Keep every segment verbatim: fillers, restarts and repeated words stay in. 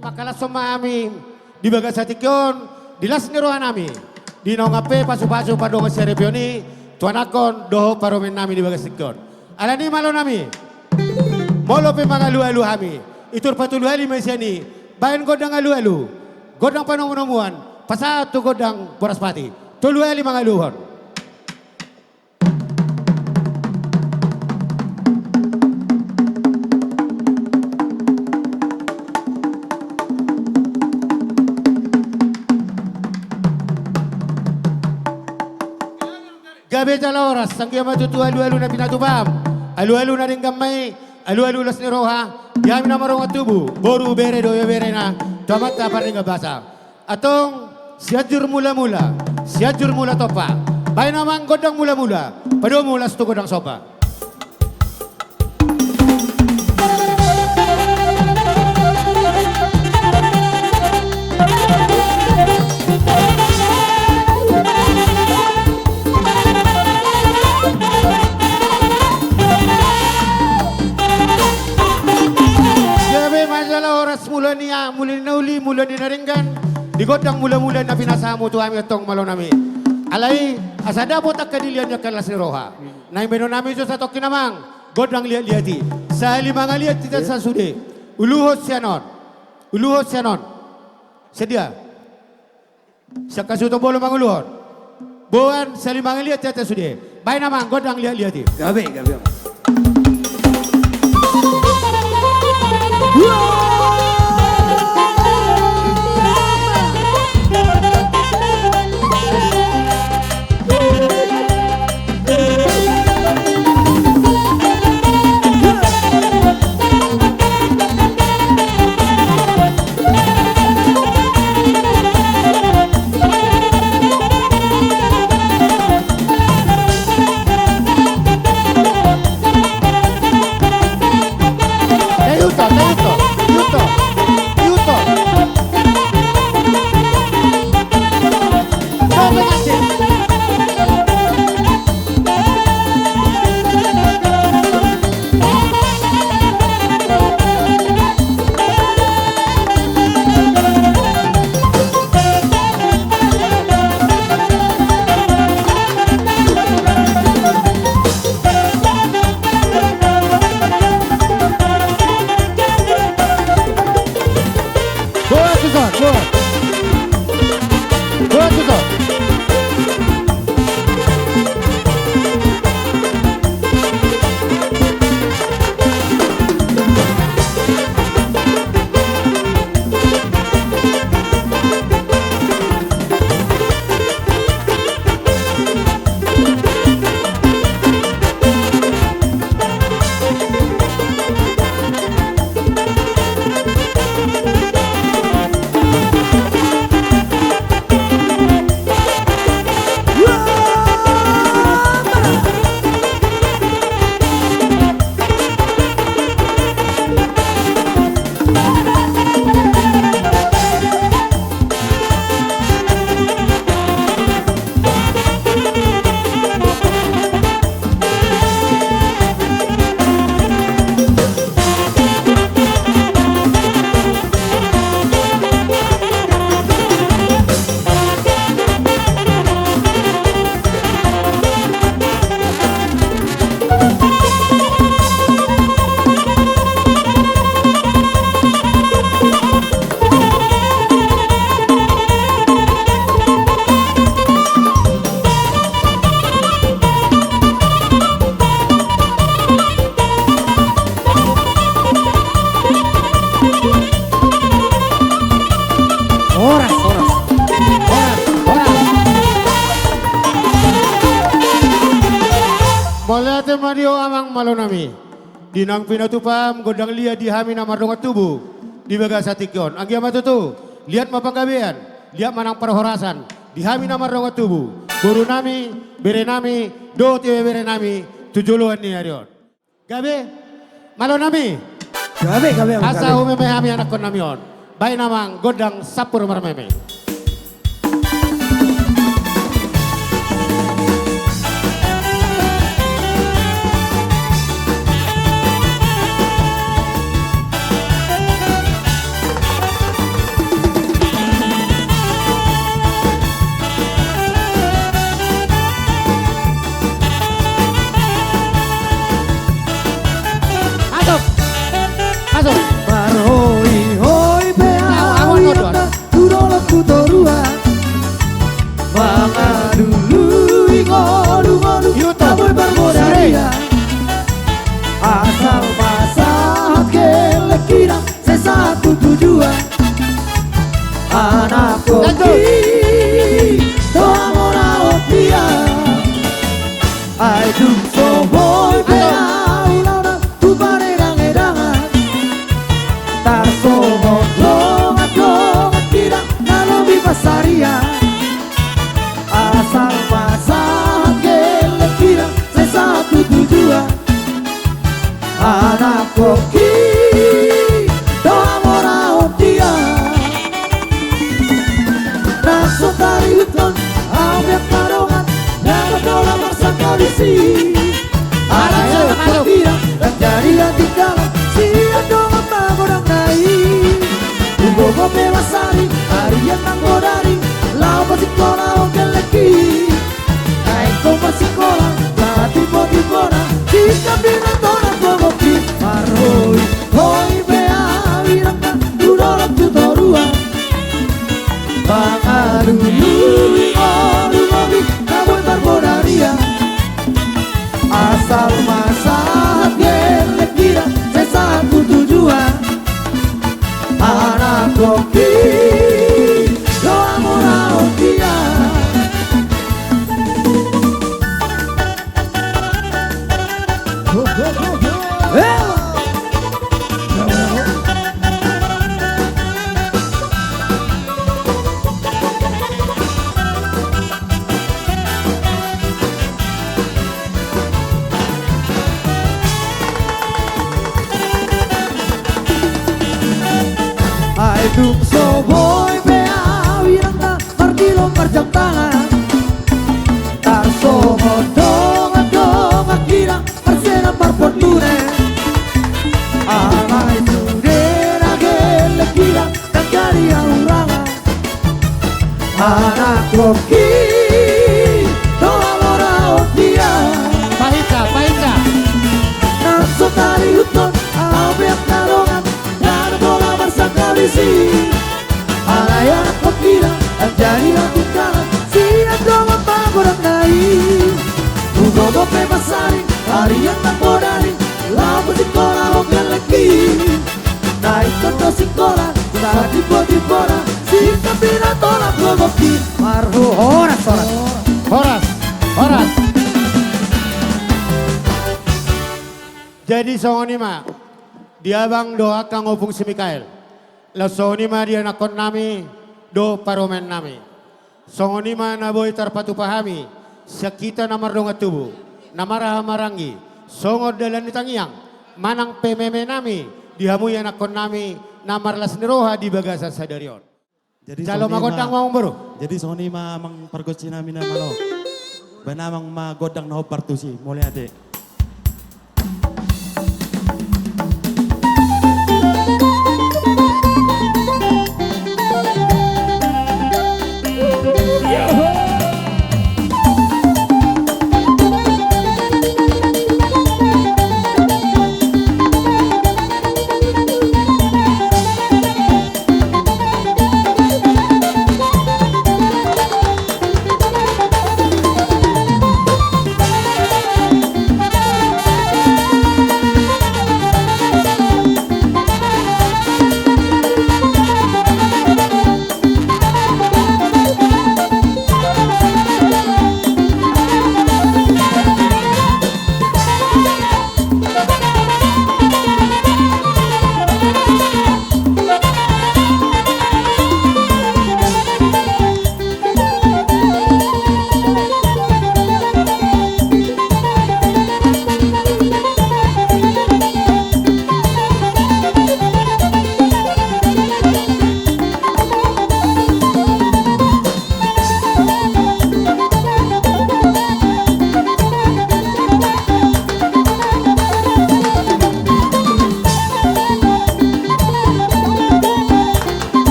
Pangkalashon ma hami di bagasan tingki on di las ni rohanami, di naung pe pasupasu pardongan siarepeon i tu anakhon dohot parumaennami di bagasan tingki on. Alani i, malonami, molo pe mangalualu hami, itur patolu hali ma sian i, baen gondang alualu, gondang panomunomuan, pasahat tu gondang boras pati. Tolu hali mangaluhon. Gabe jala horas, anggiat ma tutu alualu na pinatupam, alualu na denggan ma i, alualu las ni roha, di hami na mardongan tubu, boru, bere dohot ibeberena, tu Amanta Pardenggan Basa. Antong, Sianjur Mulamula, Sianjur Mula Tompa, baen amang gondang mulamula, padomu laos tu gondang somba. Gabe ma jala horas, mula ni a-, mula ni na uli, mula ni na denggan, di gondang mulamula na pinasahatmu tu hami antong, malonami. Alai, asa dapot angka diliat ni angka las ni roha, na nibaen hami jo satongkin, amang, gondang liatliat i. Sahali mangaliat hita sasude. Uluhon sian on. Uluhon sian on. Sian dia? Sian hasuhuton bolon manguluhon. Boan, sahali mangaliat hita sude. Baen amang gondang liatliat i. Gabe, gabe. Boa, Susan, boa. Boa, Susan. Horas, horas. Horas, horas. Mauliate ma di ho, amang, malonami. Di naung pinatupam gondang liat di hami na mardongan tubu di bagasan tingki on. Anggiat ma tutu liat ma panggabean, liat ma nang parhorasan di hami na mardongan tubu, borunami, berenami dohot ibeberenami tu joloan ni ari on. Gabe, malonami. Gabe, gabe, amang, gabe. Asa humeme hami anakkonnami on. Baen amang gondang sampur marmeme. Isi. Alai anak hira, ndang jadi hatinggalan sian dongan magodangna i. Hugogo pe basari, arian nang godari, laho pasikola on gellengki. Naeng ho marsikola, sahat timbo-timbona, singkap di na tona gogoki. Marhoi-hoi be ahu irangna, tu dolok tu toruan. Mangalului ngolu-ngolu na boi marbodari an. Asal ma sahat gelleng hira, sai sahat tu tujuan. Anak gokki do hamoraon dia. Ai tung so boi be ahu irangna mardilo marjam tangan. Tarsongon dongan-dongan hira, marsenang marportibi. Alai sude na gelleng hira, ndang jadi hahurangan. Anak gokki do hamoraon dia. Pahinsa, pahinsa. Nang so tarihuthon ahu pe angka dongan, ndang pola marsangkap isi. Alai anak gokki na, ndang jadi hatinggalan sian dongan magodangna i. Hugogo pe basari, arian nang godari, laho pasikola on gellengki. Naeng ho do sikola, sahat timbo-timbona, singkap di na tona gogoki. Marhu-, horas, horas. Horas, horas. Jadi songon i ma di abang dohot angka ompung si Mikael. Laos songon i ma di anakkonnami dohot parumaennami. Songon i ma na boi tarpatupa hami sian hita na mardongan tubu, na marhaha maranggi, songon dalan ni tangiang manang pe memenami di hamu anakkonnami na marlas ni roha di bagasan sadari on. Jadi jalo songon i ma gondang ma, amangboru. Jadi songon i ma amang pargonsinami na malo. Baen amang ma gondang na hombar tusi, mauliate.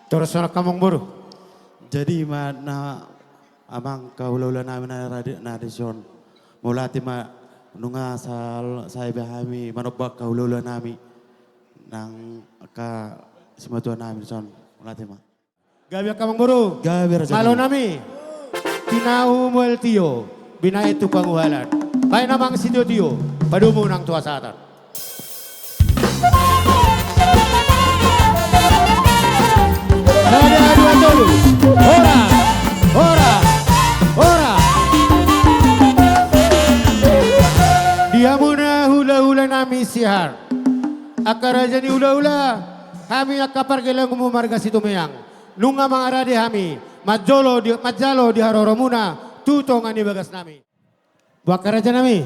Torus songon i ma amang boru. Jadi ma na amang angka hulahula nami na rade na dison. Mauliate ma nunga sal-, sai be hami manomba angka hulahula nami. Nang angka simatua nami dison. Mauliate ma. Gabe angka amang boru. Gabe raja nami. Malo nami. Tinahu mual tio, binahen tu panguhalan. Baen amang sitiotio, padomu nang tu hasahatan. Sada, dua, tolu. Horas, horas, horas. Di hamuna hulahula nami sian. Angka raja ni hulahula, hami angka pargelengmu marga Situmeang. Nunga mangarade hami, manjalo di, manjalo di haroromuna, tu tonga ni bagas nami. Boha angka raja nami.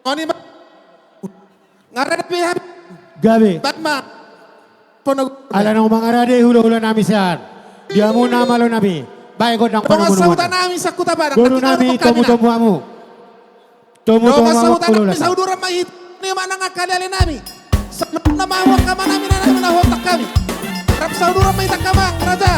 Songon i ma. Mangarade pe hami. Gabe. Baen ma. Pono. Ala naung mangarade hulahula nami sian. Di hamuna malo nami. Baen gondang panungkunan. Sahuta nami sian Huta Badak. Boru nami, tomutomu hamu. Tomutomu hamu. Sahuta nami, sahuduran ma hita. Ni manang angka ale-ale nami. Saluhutna ma hamu angka amanami, inanami na huhonta hami. Rap sahuduran ma hita angka amang raja.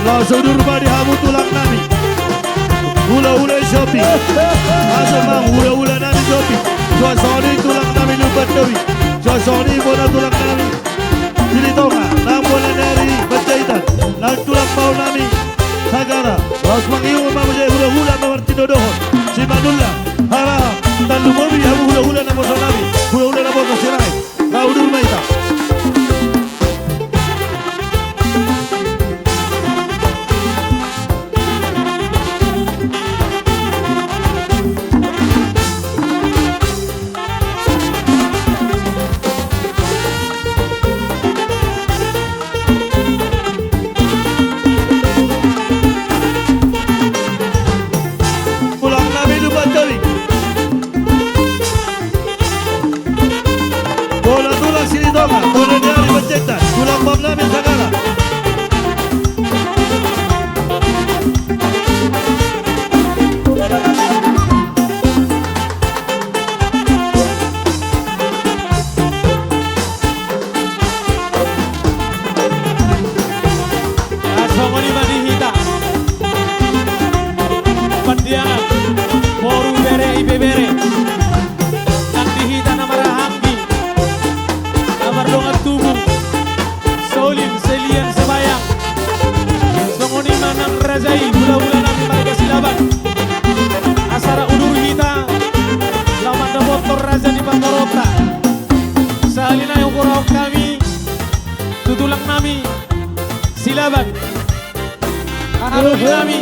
Pasu udur ma di hamu tulang nami. Hulahula Sihombing. Pasu ma hulahula nami Sihombing. Suang songon i tulang nami Lumban Tobing. Suang songon i bona tulang nami Silitonga, nang bona ni ari Panjaitan, nang tulang pahompu nami Sagara. Laos mangihut ma muse hulahula na martinodohon Simanullang, Harahap, Tanjung Mobi, hamu hulahula naposo nami, hulahula naposo Sirait. Ra udur ma hita. Tulang nami Lumban Tobing. Bona tulang Silitonga, bona ni ari Panjaitan, tulang pahompu nami Sagara. Songon i ma di hita. Pandiangan, boru, bere, ibebere. Nang di hita na marhahaanggi, na mardongan tubu, Solim, Selian, Sebayang. Songon i ma nang raja i, hulahula nami marga Silaban. Asa ra udur hita laho mandapothon raja ni pamoruonta. Sahali nai huhurahon hami tu tulang nami Silaban. Haha, dohot nami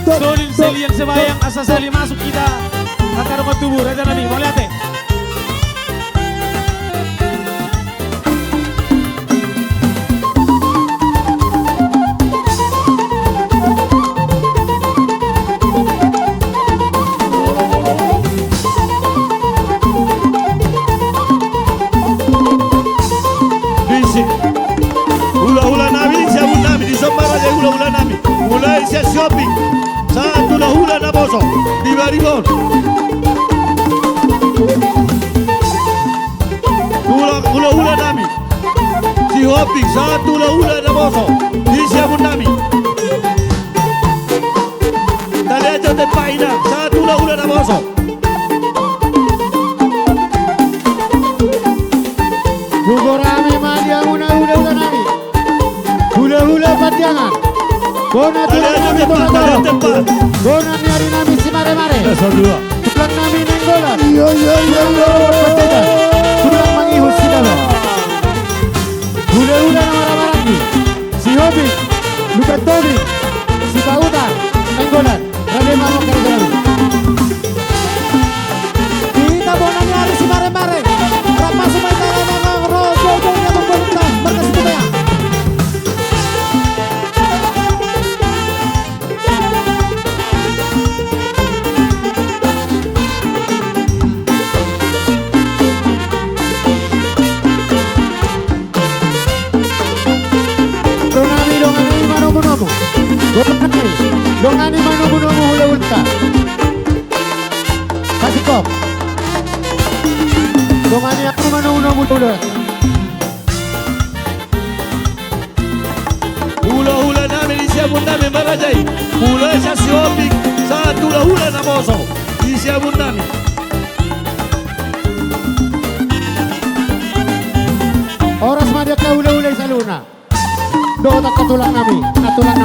Solim, Selian, Sebayang, asa sahali masuk hita angka dongan tubu, raja nami, mauliate. Disi. Hulahula nami, disi hamu nami, disi ma raja i hulahula nami. Mulai sian Sihombing sahat tu hulahula naposo di Baribon. Tulang hulahula nami Sihombing sahat tu hulahula naposo, disi hamu nami. Tali aja tempat ina sahat tu hulahula naposo. Huhurahon hami ma di hamuna hulahula nami. Hulahula Pandiangan. Bona tulang nami Tongatoro. Bona ni ari nami Simaremare. Tulang nami Nainggolan. Iya, iya, iya, iya. Tulang mangihut Sidaban. Hulahula na marhahaanggi. Sihombing, Lumban Tobing, Sipauta, Nainggolan. Raja i ma, raja nami. Di hita bona ni ari Simaremare. Ra pasu ma hita laho manang ro, jauh-jauh ni amang boru ta, marga Situmorang. Dongan nami, dongan nami manomu-nomu. Dongan nami, dongan nami manomu-nomu hulahulanta. Kasih kop. Dongan nami manomu-nomu hulahulanta. Hulahula nami, disi hamu nami ma raja i. Mulai sian Sihombing sahat tu hulahula naposo, disi hamu nami. Horas ma di angka hulahula i saluhutna. Dohot angka tulang nami, na tulang